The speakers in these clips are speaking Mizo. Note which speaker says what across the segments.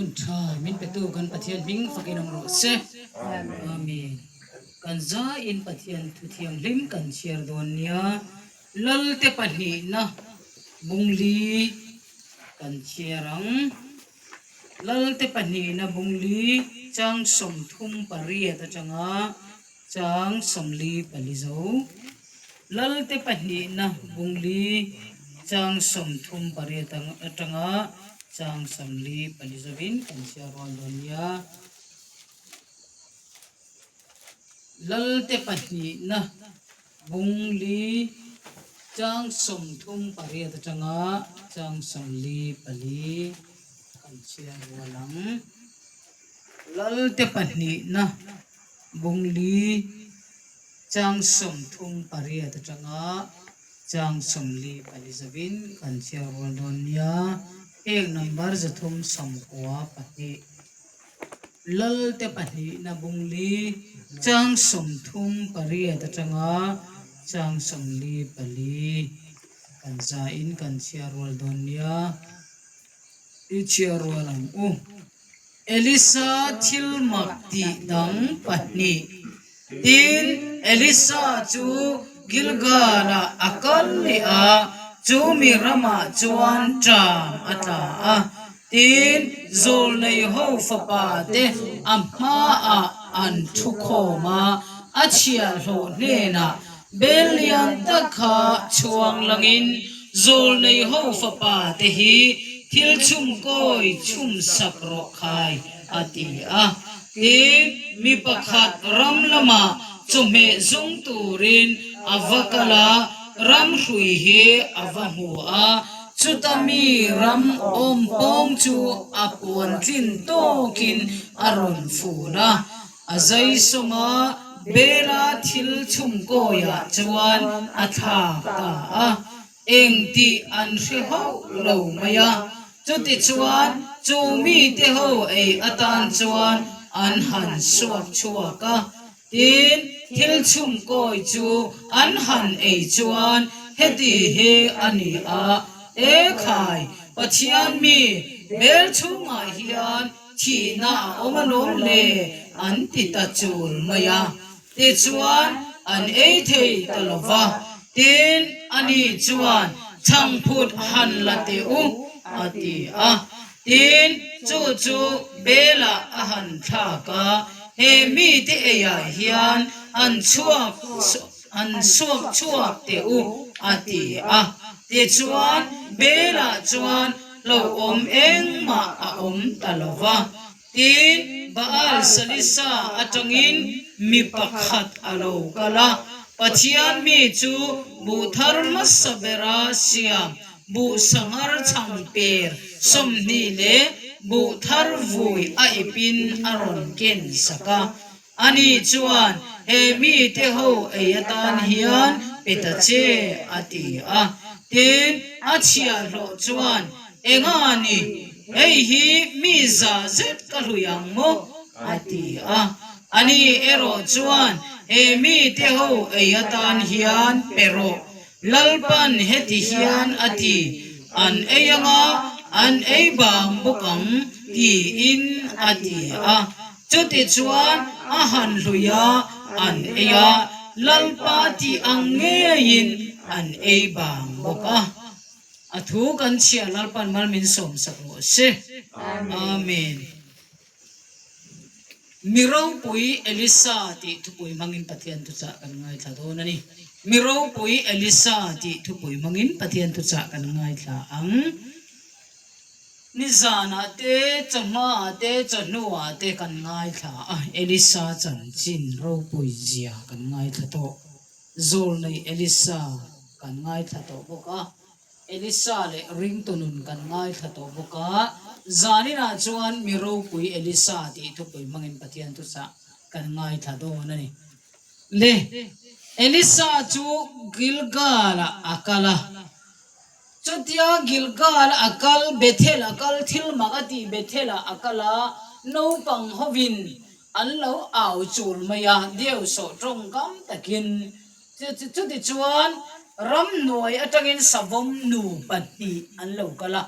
Speaker 1: Hun tha min petu kan Pathian hming fakin awm rawh se. Amen. Kan zaiin Pathian thu thianghlim kan chhiar dawn nia. Lalte pahnihna bungli kan chhiar ang. Lalte pahnihna bungli chang 38 atanga chang 44 zo. Lalte pahnihna bungli chang 38 atanga chang 44 zovin kan chhiar rual dawn nia. Lalte pahnihna bungli chang 38 atanga chang 44 kan chhiar rual ang. Lalte pahnihna bungli chang 38 atanga chang 44 zovin kan chhiar rual dawn nia. Heng number 392. Lalte pahnihna bungli chang 38 atanga chang 44 kan zain kan chhiar rual dawn nia. I chhiar rual ang u. Elisa thil mak tih dang pahnih. Tin, Elisa chu Gilgal-ah a kal leh a, chu mi ramah chuan ṭam a tla a. Tin, zawlnei ho fapa te a hmaah an thu khawm a, a chhiahhlawh hnenah bel lian tak kha chhuang langin zawlnei ho fapa te hi thil chhum kawi chhum sak rawh khai a ti a. Tin, mi pakhat ram lamah chawhmeh zung turin a va kal a, ram hrui hi a va hmu a, Chuta mi ram awm pawng chu a puan tlin tawkin a rawn fun a, a zai sawm a, Bela thil chhum kawiah chuan a thlak ta a, eng tih an hre hauh lo mai a. Chutichuan chu mite ho ei atan chuan an han suak chhuak a, Tin, thil chhum kawi chu an han ei chuan heti hi a ni a, E khai, Pathian mi bel chhungah hian thihna a awm alawm le, an ti ta chul mai a. Tichuan, an ei thei ta lo va. Tin, ani chuan, Chhangphut han la teh u, a ti a. Tin, chu chu Bela a han thlak a, he mite eiah hian an chhuak an suak chhuak teh u, a ti a. Tichuan, Bela chuan hlauhawm engmah a awm ta lo va. Tin, Baal Salisa atangin mi pakhat a lo kal a, Pathian mi chu buh thar hmasa bera siam Buh sanghar chhang per 20 leh buh thar vui a ipin a rawn ken sak a. Ani chuan, He mite ho ei atan hian pe ta che, a ti a. Tin, a chhiahhlawh chuan, Enga ni, hei hi mi za zet ka hlui ang maw? a ti a. Ani erawh chuan, He mite ho ei atan hian pe rawh, Lalpan heti hian a ti, An ei anga an ei bang bawk ang, tiin a ti a. Chutichuan a han hlui a, an ei a, Lalpa tih ang ngeiin an ei bang bawk a. A thu kan chhiah Lalpan mal min sawmsak rawh se. Amen. Mi ropui Elisa tih thupui hmangin Pathian thuchah kan ngaithla dawn a ni. Mi ropui Elisa tih thupui hmangin Pathian thuchah kan ngaithla ang. Nizanah te, chawhmaah te, chawhnuah te kan ngaithla a, Elisa chanchin ropui zia kan ngaithla tawh. Zawlnei Elisa kan ngaithla tawh bawk a. Elisa leh ringtu nun kan ngaithla tawh bawk a, zaninah chuan mi ropui Elisa tih thupui hmangin Pathian thuchah kan ngaithla dawn a ni. Le, Elisa chu Gilgal-ah a kal a. Chutia Gilgal-a a kal, Bethel a kal, thil mak a tih Bethel-ah a kal a, naupang hovin an lo au chul mai a, deusawh tawngkam takin Chutichuan, ramhnuai atangin savawm nu pahnih an lo kal a,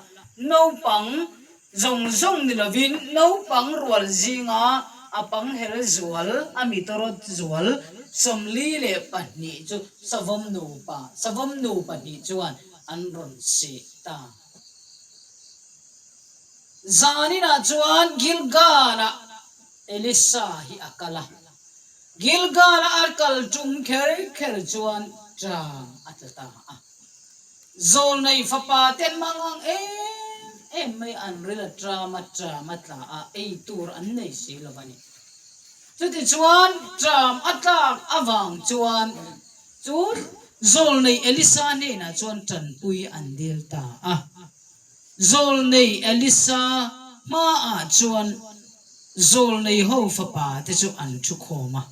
Speaker 1: naupang. Zawng zawng ni lovin naupang rual zinga a pangher zual, a mitawrawt zual 42 chu savawm nupa, savawm nu pahnih chuan an rawn seh ta. Zaninah chuan Gilgal-ah Elisa hi a kal a. Gilgal-a a kal tum kher kher chuan ṭam a tla ta a. Zawlnei fapa ten mangang em em mai an ril a ṭam a ṭam a tla a, ei tur an nei si lo a ni. Chutichuan ṭam a tlak avang chuan chu zawlnei Elisa hnenah chuan ṭanpui an dil ta a. Zawlnei Elisa hmaah chuan zawlnei ho fapa te chu an thu khawm a,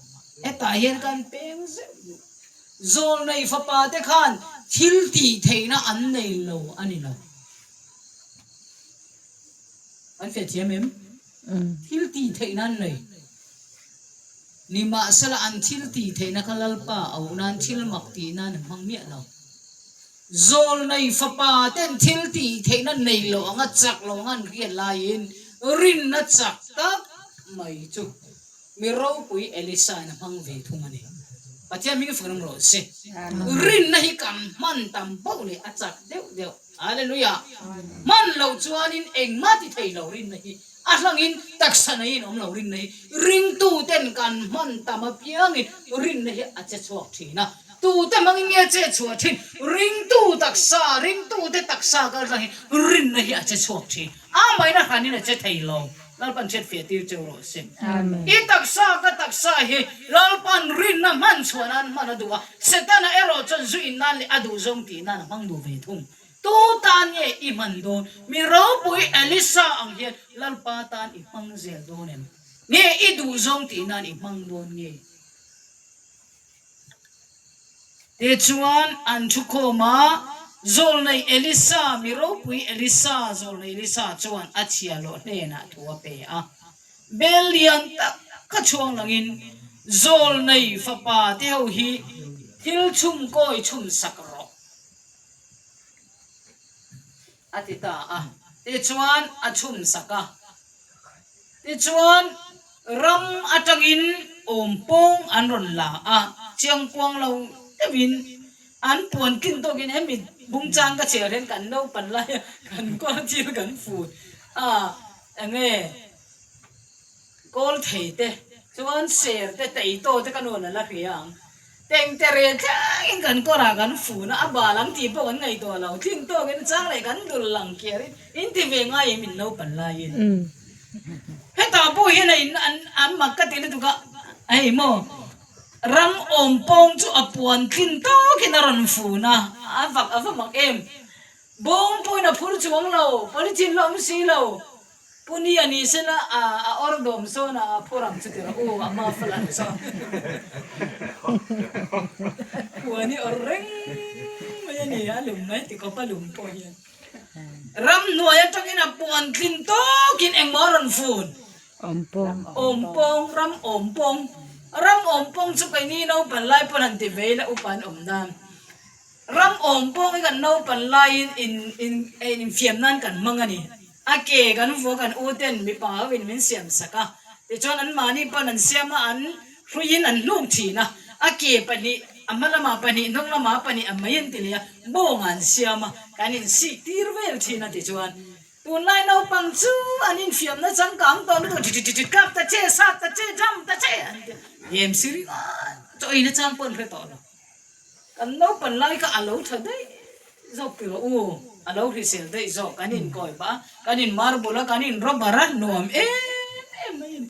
Speaker 1: hetah hian kan peng zeuh duh. Zawlnei fapa te khan thil tih theihna an nei lo a ni lo. Kan feh thiam em? Thil tih theihna an nei. Nimahsela an thil tih theihna kha Lalpa auh nan thil mak tih nan an hmang miah lo. Zawlnei fapa ten thil tih theihna nei lo anga chak lo anga an hriat laiin rinna chak tak mai chu mi ropui Elisa in a hmang ve thung a ni. Pathian hming fak ram rawh se. Rinna hi kan hman tam poh leh a chak deuh deuh. Hallelujah! Hman loh chuanin engmah ti thei lo rinna hi A hlangin taksa neiin awm lo rinna hi ringtuten kan hman tam apiangin rinna hi a che chhuak thin a. Tute hmangin nge che chhuah thin? Ringtu taksa, ringtute taksa kal tlangin rinna hi a che chhuak thin. Amahin a hranin a che thei lo. Lalpan hriat fiah tir cheu rawh se. I taksa ka taksa hi Lalpan rinna hman chhuah nan hman a duh a, Setana erawh chuan zu in nan leh a duhzawng tih nan a hmang duh ve thung. Tu tan nge i hman dawn? Mi ropui Elisa ang hian Lalpa tan i hmang zel dawn em? Nge i duh zawng tih nan i hmang dawn nge? Tichuan an thukhawm a, Zawlnei Elisa, mi ropui Elisa, Zawlnei Elisa chuan a chhiahhlawh hnenah thu a pe a. Bel lian tak ka chhuang langin Zawlnei fapa te ho hi thil chhum kawi chhum sak rawh. A ti ta a. Tichuan a chhum sak a. Tichuan ram atangin awm pawng an rawn la a, chiangkuang lo deuhin an puan tlin tawkin hemi bungchang ka chhiar hian kan naupan lai a kan kuang thil kan fut a, enge kawl thei te chuan ser te teitaw te ka nuan a la hria ang. Tengte rel thlengin kan kawrah kan fun a, a bal ang tih pawh kan ngaihtuah lo. Thlin tawkin chang leh kan dul lang kiarin in ti ve ngai em in naupan laiin. Hetah pawh hian a in an an mak ka ti lutuk a, hei maw ram awm pawng chu a puan thlin tawkin a rawn fun a, a vak a va mak em. Bawng pawhin a phur chuang lo, polythene la awm si lo. Pu Ni a ni sela a a awr dawm sawn a a phur ang chu ti rawh u a hma fal ang sawn puan hi awr reng mai a ni a lum mai ti khawp a lum pawh hian ramhnuai atangin a puan tlin tawkin engmaw a rawn fun awm pawng ram awm pawng ram awm pawng chu keini naupan lai pawn han ti ve ila upa an awm nan. Ram awm pawh hi kan naupan laiin in in infiam nan kan hmang a ni. A ke kan vua kan u ten mipa ho in min siam sak a, tichuan an mahni pawn an siam a, an hruiin an hnuk thin a, a ke pahnih a hma lamah pahnih hnung lamah pahnih a mai an ti leh a, bawng ah an siam a, kan insik tir vel thin a tichuan tunlai naupang chu an infiamna changkang tawh lutuk ṭi ṭi ṭi ṭi kap ta che, sap ta che, jam ta che an ti a, game si ringawt chaw eina chang pawh an hre tawh lo. Kan naupan lai kha a lo tha daih zawk ti rawh u, a lo hrisel daih zawk, kan inkawi pah a, kan in marble a, kan in rubber a, nuam em em mai a ni.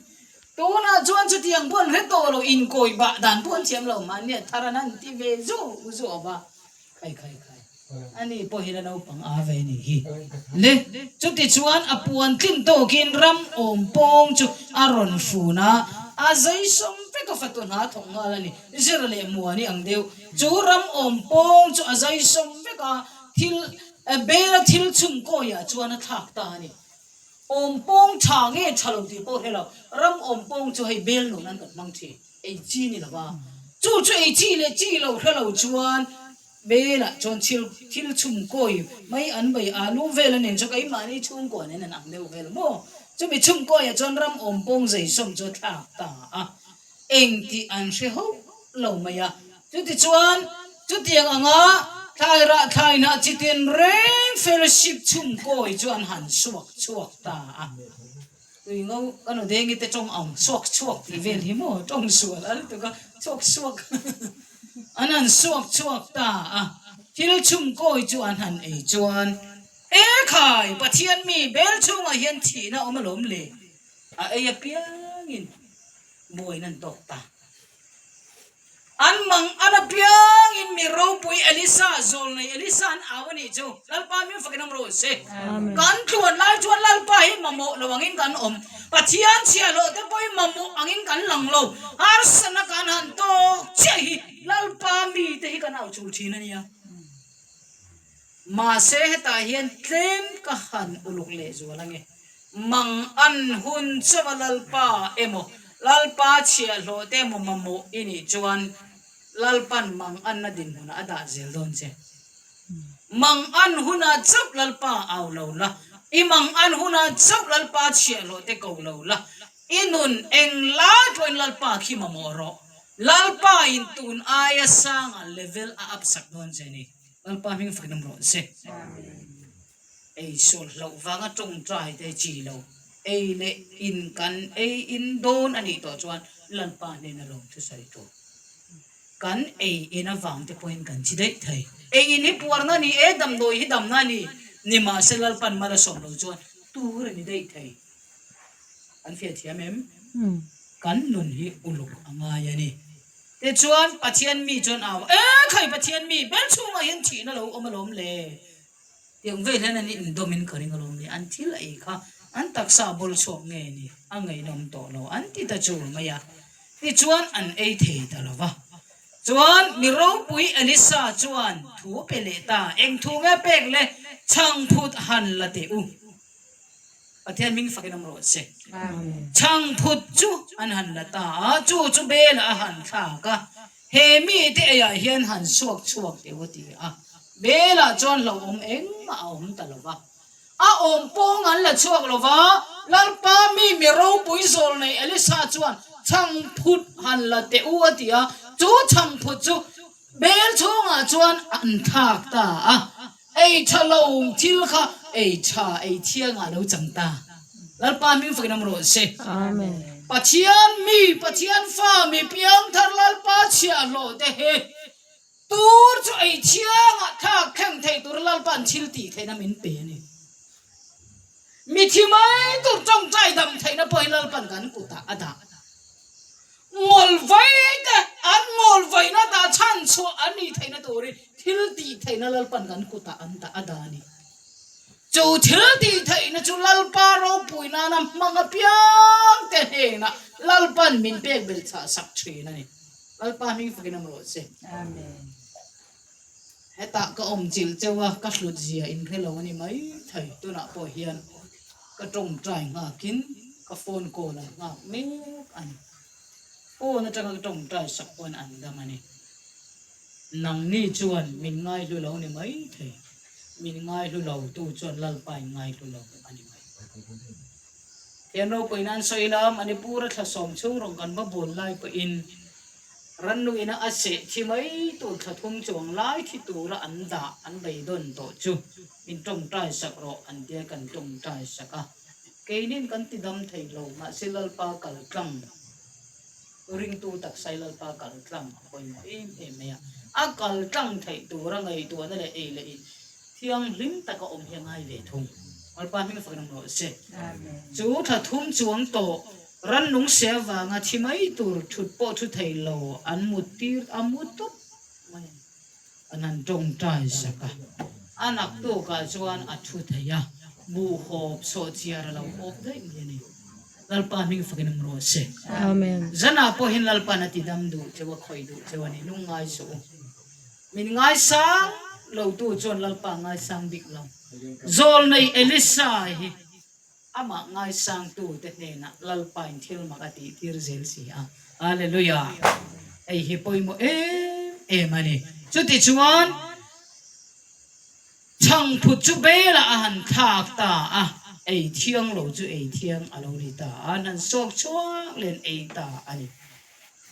Speaker 1: Tunah chuan chutiang pawh an hre tawh lo, inkawi bah dan pawh an thiam lo, mahni a thar an han ti ve zuau zuau va, khai khai khai. Ani pawhin a naupang a ve ni hi. Le, chutichuan a puan tlin tawkin ram awm pawng chu a rawn fun a, a zai sawm vek a fatu hna thawk nghal a ni. Zir leh muani ang deuh. Chu ram awm pawng chu a zai sawm vek a, thil, bela thil chhum kawiah chuan a thlak ta a ni. Awm pawng tha nge tha lo tih pawh hre lo, ram awm pawng chu hei bel nun an kan hmang thin, ei chi ni lo va. Chu chu ei chi leh chi lo hre lo chuan. Belah chuan thil thil chhum kawi mai an bei alu vel a nen chu keimahni chhungkua nen an ang deuh vel maw? Chumi chhum kawiah chuan ram awm pawng zeisawm chu a thlak ta a, eng tih an hre hauh lo mai a. Chutichuan chutiang anga thlai rah thlai hnah chi tin reng fellowship chhum kawi chu an han suak chhuak ta a. Tui ngo ka nu dengi te tawng ang suak chhuak tih vel hi maw tawng sual a lutuk a chhuak suak an han suak chhuak ta a thil chhum kawi chu an han ei chuan e khai Pathian mi bel chhungah hian thihna awm alawm le a ei apiangin buaina an tawk ta. An mang an apiangin mi ropui Elisa, zawlnei Elisa an au a nih chu. Lalpa min fakin awm rawh se. Kan tluan lai chuan Lalpa hi mamawh lo angin kan awm. Pathian chhiahhlawh te pawhin mamawh angin kan lang lo. Harsatna kan han tawk chiah hi Lalpa mite hi kan au chul thin a nia. Mahse hetah hian tlem ka han uluk lehzual ange. Mang an hun chauha Lalpa emaw, Lalpa chhiahhlawh te emaw mamawh i nih chuan Lalpan mang anna dinhmunah a dah zel dawn che. Mang an hunah chauh Lalpa au lo la, i mang an hunah chauh Lalpa chhiahhlawh te ko lo la, i nun eng lai pawhin Lalpa khi mamawh rawh. Lalpa in tun aia sangah level a up sak dawn che ni. Lalpa hming fakin awm rawh se. Ei sual hlauh vanga tawngtai te chi lo. Ei leh in kan ei in dawn a nih tawh chuan Lalpa hnena lawm thusawi tur. Kan ei in avang te pawhin kan chi daih thei. Ei in hi puarna a ni e, damdawi hi damna a ni. Nimahse Lalpan mal a sawm lo chuan tur a ni daih thei. Kan fiah thiam em? Kan nun hi uluk a ngai a ni. Tichuan, Pathian mi chuan au, E khai Pathian mi, bel chhungah hian thihna lo awm alawm le? Tiang vel hian an indawmin ka ring alawm le, an thil ei kha an taksa a bawl chhuak nge ni, a ngaihnawm tawh lo an ti ta chul mai a. Tichuan, an ei thei ta lo va. Chuan, mi ropui Elisa chuan thu pe leh ta, Eng thu nge pek le, chhangphut han la teh u. Pathian hming fakin awm rawh se. Chhangphut chu an han la ta a, chu chu Bela a han thlak a, he mite eiah hian han suak chhuak deuh a ti a. Bela chuan hlauhawm engmah a awm ta lo va, a awm pawng an la chhuak lo va, Lalpa mi mi ropui zawl nei Elisa chuan chhangphut han la teh u a ti a, chu chhangphut chu Bel chhungah chuan an thlak ta a, ei tha lo thil kha ei tha ei thiangah lo chang ta. Lalpa hming fakin awm rawh se.
Speaker 2: Amen.
Speaker 1: Pathian mi, Pathian fa mi piangthar Lalpa chhiahhlawh te hi tur chu ei thiangah thlak thleng thei tur Lalpa'n thil tih theihna min pe a ni. Mithi mai tur tawngtai dam theihna pawh hi Lalpa'n kan kutah a dah. Ngawlvai te an ngawlvaina dah chhan chhuah an nih theihna turin thil tih theihna Lalpan kan kutah an dah a dah a ni. Chu thil tih theihna chu Lalpa ropui nana hmang apiang te hnenah Lalpan min pek belh chhah sak thin a ni. Lalpa hming fakin awm rawh se.
Speaker 2: Amen.
Speaker 1: Hetah ka awm chilh cheu a, ka hlut zia in hre lo a ni mai thei. Tunah pawh hian ka tawngtai nghakin ka phone call an nghak mek a ni. Phone atanga ka tawngtai sak pawn an dam a ni. Nangni chuan min ngaihlu lo ni mai thei. Min ngaihlu lo tu chuan Lalpa in ngaihlu lo a ni mai. Thian ropui nan sawi ila Manipur a thlasawm chhung rawn kan va bawl lai pawhin Rannuina a seh thi mai tur thla thum chuang lai thi tura an dah an beidawn tawh chu min tawngtai sak rawh an tia kan tawngtai sak a, keinin kan ti dam thei lo mahse Lalpa kal tlang ringtu taksai Lalpa kal tlang a pawimawh em em mai a, a kal tlang theih tura ngaihtuahna leh ei leh in thianghlim taka awm hi a ngai ve thung. Lalpa hming fakin awm rawh se. Chu thla thum chuang tawh Rannung se avanga thi mai tur thut pawh thu thei lo an mut tir a mu tawp mai a ni. An han tawngtai sak a, a naktukah chuan a thu thei a, buhhawp sawhchiar a lo awp daih mai a ni. Lalpa hming fakin awm rawh se.
Speaker 2: Amen.
Speaker 1: Zanah pawhin Lalpa'n a tidam duh cheu a, khawih duh cheu a ni. Lungngai suh u. Min ngaisang lotu chuan Lalpa ngaisang bik lo. Zawlnei Elisa hi Amah ngaisangtute hnenah Lalpain thil mak a tihtir zel si a. Hallelujah! Hei hi pawimawh em em a ni. Chutichuan. Chhangphut chu belah a han thlak ta a, ei thiang lo chu ei thiang a lo ni ta a, an han sawk chhuak leh an ei ta a ni.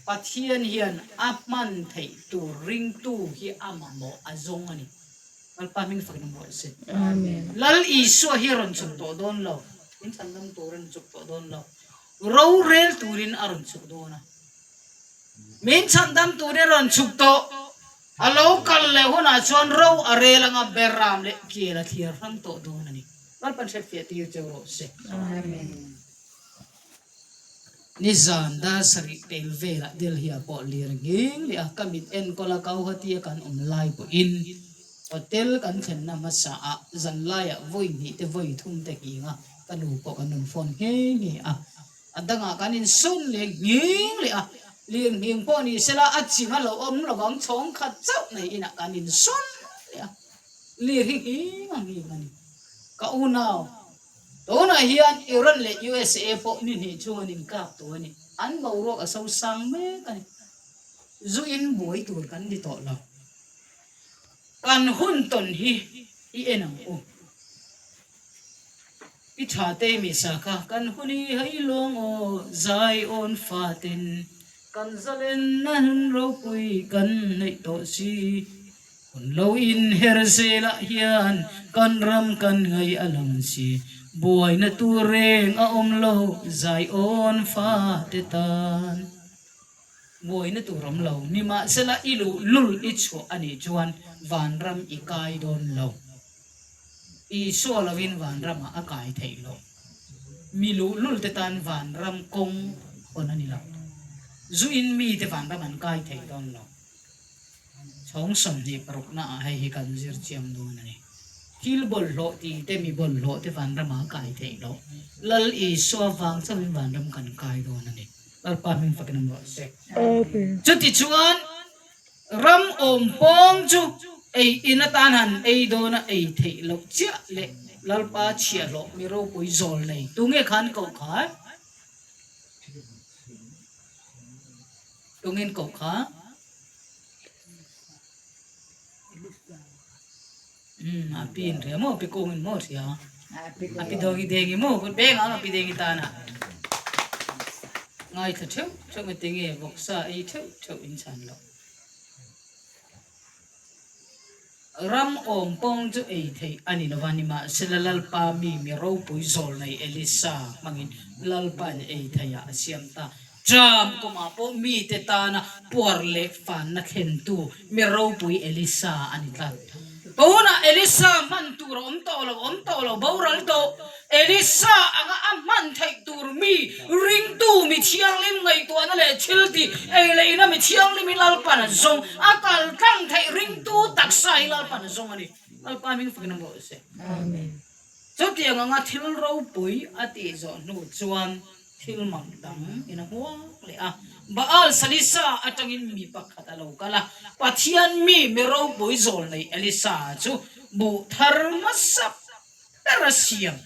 Speaker 1: Pathian hian a hman theih tur ringtu hi a mamawh a zawng a ni. Lalpa hming fakin awm rawh se. Lal Isua hi a rawn chhuk tawh dawn lo, min chhandam tur a rawn chhuk tawh dawn lo, rorel turin a rawn chhuk dawn a. Min chhandam turin a rawn chhuk tawh, a lo kal leh hunah chuan ro a rel anga berram leh kiel a thliar hrang tawh dawn a ni. Lalpan hriatfiah tir cheu rawh se. Nizan dar sarih tel velah Delhi-ah pawh lir nghing leh a, ka mit enkawl a Guwahati a kan awm lai pawhin hotel kan thlenna hmasa ah zanlaiah vawi hnih te vawi thum te nghing a, ka nu pawh kan rawn phone nghe nghe a, a dangah kan insawn leh nghing leh a, lir nghing pawh ni sela a chim a lo awm lovang chhawng khat chauh nei inah kan insawn leh a, lir hi nghing a nghing a ni ka unau. Tunah hian Iran leh USA pawh ni hnih chhung an inkap tawh a ni. An boruak a so sang mek a ni. Zu in buai tur kan ni tawh lo. Kan hun tawn hi i en ang u. I tha te mi sa kha kan hun i hei lawng aw zai awn faten kan zalenna hun ropui kan neih tawh si. Hun lo inher zelah hian kan ram kan ngaih a lang si, buaina tur reng a awm lo Zion fate tan. Buaina tur awm lo, nimahsela i luh lul i chhuah a nih chuan vanram i kai dawn lo. Isua lovin vanramah a kai theih lo. Mi luhlul te tan vanram kawng hawn a ni lo. Zuin mite vanram an kai thei dawn lo. Chhawng 26 ah hei hi kan zir chiang dawn a ni. Thil bawlhhlawh ti te mi bawlhhlawh te vanram ah kai theih loh. Lal Isua vang chauhin vanram kan kai dawn a ni. Lalpa hming fakin awm rawh se. Chutichuan ram awm pawng chu ei in atan han ei dawn a ei theih loh chiah leh Lalpa chhiahhlawh mi ropui zawl nei tunge khan koh kha? Tungin koh kha umm a pi in hria maw pi kung in maw hria a pi dawngi dengi maw kut beng ang a pi dengi tan a ngaithla theuh theuh mai tinge vawksa ei theuh theuh in chhan loh. Ram awm pawng chu ei theih a ni lova, nimahsela Lalpa mi mi ropui zawl nei Elisa hmangin Lalpain ei theihah a siam ta. Ṭam kumah pawh mite tana puar leh fanna thlentu mi ropui Elisa a ni tlat. Tunah Elisa hman tur a awm tawh lo, awm tawh lo, boral tawh. Elisa anga a hman theih tur mi ringtu mi thianghlim ngaihtuahna leh thil tih ei leh ina mi thianghlim hi Lalpan a zawng, a kal tlang theih ringtu taksa hi Lalpan a zawng a ni. Lalpa hming fakin awm rawh se. Chutiang anga thil ropui a tih zawh hnu chuan thil mak dang in a hmuak leh a. Baal Salisa atangin mi pakhat a lo kal a, Pathian mi mi ropui zawl nei Elisa chu buh thar hmasa ber a siam.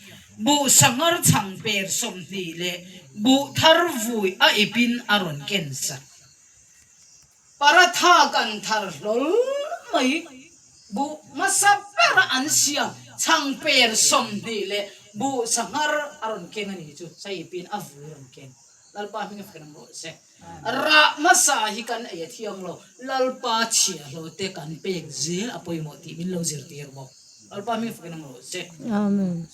Speaker 1: Buh sanghar chhang per 20 leh buh thar vui a ipin a rawn ken sak. Paratha kan thar hlawl mai. Buh hmasa bera an siam chhang per 20 leh buh sanghar a rawn keng a nih chu saipin a vui a rawn keng. Lalpa hming a fakin awm rawh se. Rah hmasa hi kan ei a thiang lo, Lalpa chhiahhlawh te kan pek zel a pawimawh tih min lo zirtir bawk. Lalpa hming fakin awm rawh se.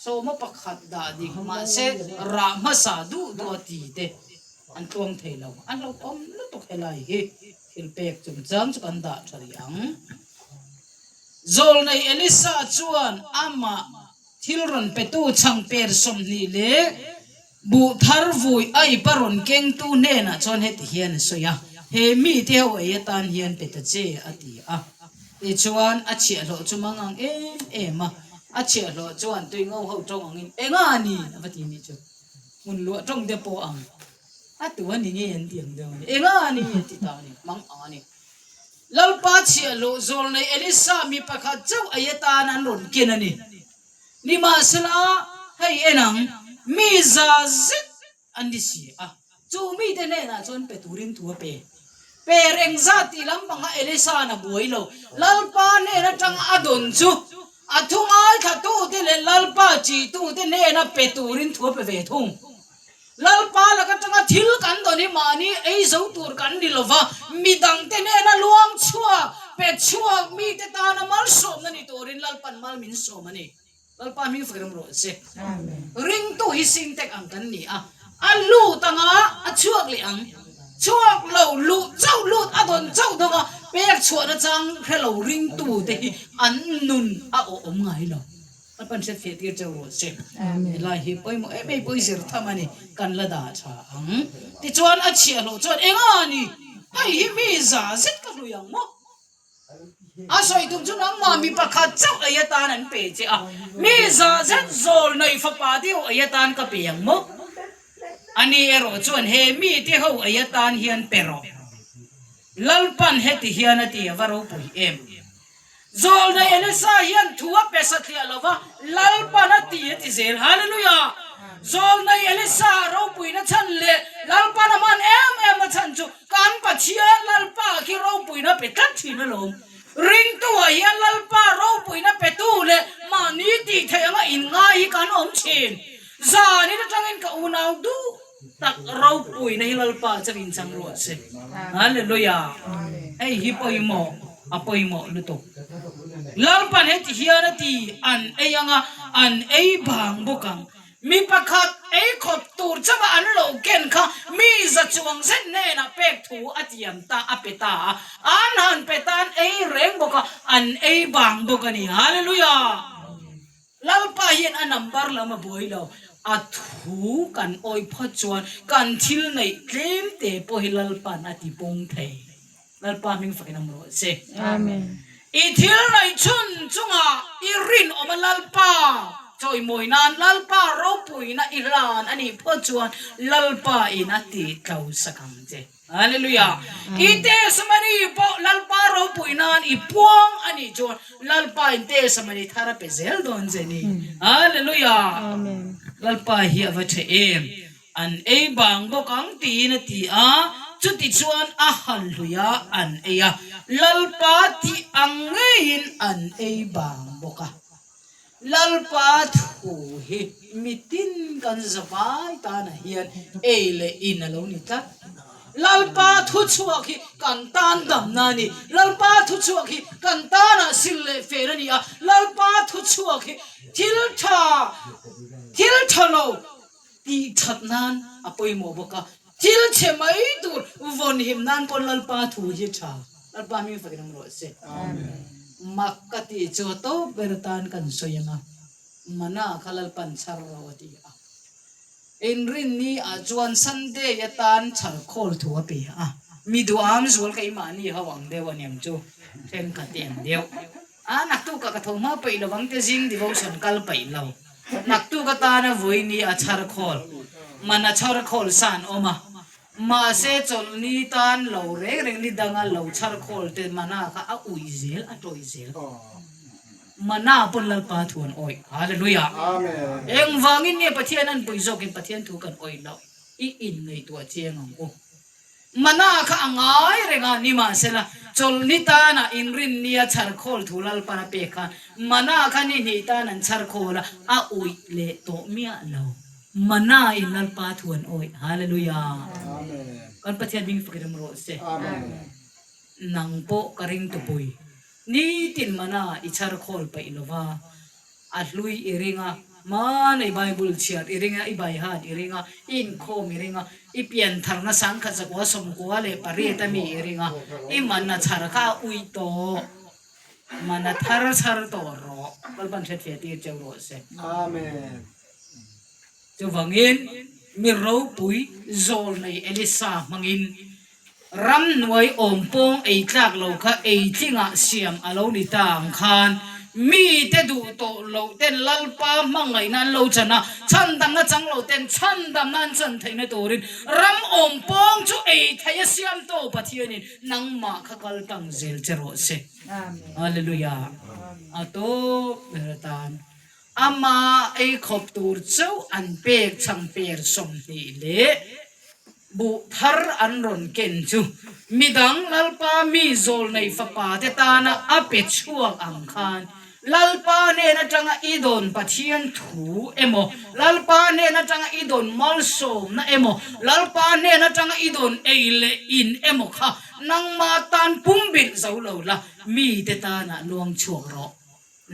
Speaker 1: Sawma pakhat dah dik mahse rah hmasa duh duh a ti te an tluang thei lo. A hlauhawm lutuk helai hi thil pek chungchang chu kan dah tha rih ang. Zawlnei Elisa chuan amah thil rawn petu chhang per 20 leh Buh thar vui a ipa rawn kengtu hnenah chuan heti hian a sawi a, He mite ho ei atan hian pe ta che, a ti a. Tichuan, a chhiahhlawh chu mang ang em em a, a chhiahhlawh chuan tui ngo ho tawng angin, Enga a ni? a va ti nih chu. Hmun luah tawng te pawh ang a tu a ni nge an ti ang deuh a ni. Enga a ni? a ti ta a ni, mang ang a ni. Lalpa chhiahhlawh zawlnei Elisa mi pakhat chauh ei atan an rawn ken a ni. Nimahsela, hei en ang, mi za zet an ni si a, chu mite hnenah chuan pe turin thu a pe. Pe reng zat tih lampangah Elisa'n a buai lo. Lalpa hnen atanga a dawn chu A thu ngaithlatute leh Lalpa ṭihtute hnena pe turin thu a pe ve thung. Lalpa lak aṭanga thil kan dawn hi mahni ei zo tur kan ni lo va, midangte hnena luang chhuak, pe chhuak mite tana malsawmna ni turin Lalpa'n mal min sawm a ni. Lalpa hming fak ram rawh se. Ringtu hi sintek ang kan ni a, a lut anga a chhuak leh ang. Chhuak lo luh chauh lut a dawn chauh dawng a, pek chhuahna chang hre lo ringtu te hi an nun a awh awm ngai lo. Lalpa'n hriat fiah tir chauh rawh se. Helai hi pawimawh em em pawi zir tham a ni, kan la dah tha ang. Tichuan a chhiahhlawh chuan enga a ni? Hei hi mi za zet ka hlui ang maw? A sawi tum chu nangmah mi pakhat chauh ei atan an pe che a, mi za zet zawl nei fapa te ho ei atan ka pe ang maw? Ani erawh chuan he mite ho ei atan hian pe rawh. Lalpan heti hian a ti a va ropui em. Zawlnei Elisa hian thu a pe satliah lo va, Lalpan a ti a ti zel. Hallelujah! Zawlnei Elisa ropuina chhan leh Lalpan a hman em em na chhan chu Kan Pathian Lalpa khi ropuina pe tlat thin alawm. Ringtuah hian Lalpa ropuina petu leh mahni tih theih anga inngai hi kan awm thin. Zanin atangin ka unau duh tak ropuina hi Lalpa chuan inchang ruah se. Hallelujah! Hei hi pawimawh, a pawimawh lutuk. Lalpan heti hian a ti, an ei anga an ei bang bawk ang. Mi pakhat ei khawp tur chauha an lo ken kha mi za chuang zet hnenah pek thu a tiam ta a pe ta a, an han pe ta an ei reng bawk a, an ei bang bawk a ni. Hallelujah! Lalpa hian a number lam a buai lo, a thu kan awih phawt chuan kan thil neih tlem te pawh hi Lalpa'n a ti pung thei. Lalpa hming fakin awm rawh se. Amen. I thil neih chhun chungah i rinawm a Lalpa chawimawi nan Lalpa ropuina i hlan a nih phawt chuan Lalpa in a tih tlo sak ang che. Hallelujah. I testimony pawh Lalpa ropui nan i puang a nih chuan Lalpa in testimony thar a pe zel dawn che ni. Hallelujah. Amen. Lalpa hi a va tha em. An ei bang bawk ang tiin a ti a, chutichuan a han hlui a, an ei a, Lalpa tih ang ngeiin an ei bang bawk a. Lalpa thu hi mitin kan zavai tanah hian ei leh in a lo ni tlat. Lalpa thu chhuak hi kan tan damna a ni. Lalpa thu chhuak hi kan tanah sil leh fel a ni a. Lalpa thu chhuak hi thil tha, thil tha lo, Tih that nan a pawimawh bawk a, thil chhe mai tur vawn him nan pawn Lalpa thu hi tha. Lalpa hming fakin awm rawh se. Mak ka tih chu a tawp ber atan kan sawi ang a, Mana kha Lalpan chhar ro a ti a. Inrinni ah chuan Sunday atan chhar khawl thu a pe a, mi duham zual keimahni ho ang deuh a niang chu, thenkhat te ang deuh. A naktukah ka tho hma peih lo ang te zing devotion kal peih lo. Naktuk atana vawiini a chhar khawl, man a chhar khawl sa an awm a. Mahse chawlhni tan lo reng reng ni danga lo chhar khawl te mana kha a uih zel, a tawih zel. Mana pawn Lalpa thu an awih. Hallelujah! Engvangin nge Pathian an pui zawkin Pathian thu kan awih loh i inngaihtuah chiang ang u. Mana kha a ngai reng a, nimahsela, chawlhni tana inrinnia chhar khawl thu Lalpan a pek khan Mana kha ni hnih tan an chhar khawl a, a uih leh tawh miah lo. Mana in Lalpa thu an awih. Hallelujah! Kan Pathian hming fakin awm rawh se. Nang pawh ka ring tupui. Nitin Mana i chhar khawl paih lo va. A hlui i ring a, hmanei Bible chhiar i ring a, i baihat i ring a, i inkhawm i ring a, i piantharna sangkhat zakua sawmkua leh pariat a mi i ring a, i man a chhar kha a uih tawh, man a thar chhar tawh rawh, Lalpan hretfiah tir cheu rawh se.
Speaker 2: Amen.
Speaker 1: Chuvangin mi ropui zawlnei Elisa hmangin Ramhnuai awm pawng ei tlak lo kha ei tlingah siam a lo ni ta ang khan mite duh tawh loh ten Lalpa hmangaihna an lo chan a, chhandamna chang lo ten chhandamna an chan theihna turin ram awm pawng chu ei theih a siam tawh Pathianin nangmah kha kal tang zel che rawh se. Hallelujah. A tawp ber atan ama ei khawp tur chauh an pek chhang per 20 leh Buh thar an rawn ken chu midang Lalpa mi zawlnei fapa te tana a pe chhuak ang khan. Lalpa hnen atanga i dawn Pathian thu emaw, Lalpa hnen atanga i dawn malsawmna emaw, Lalpa hnen atanga i dawn ei leh in emaw kha nangma tan pumbilh zo lo la, mite tanah luang chhuak rawh.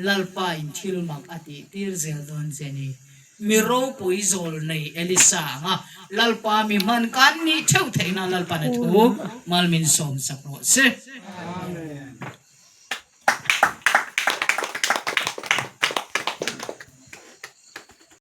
Speaker 1: Lalpa in thil mak a tih tir zel dawn che ni. Mi ropui zawl nei Elisa anga Lalpa mi hman kan nih theuh theihna Lalpan a thu mal min sawm sak rawh se.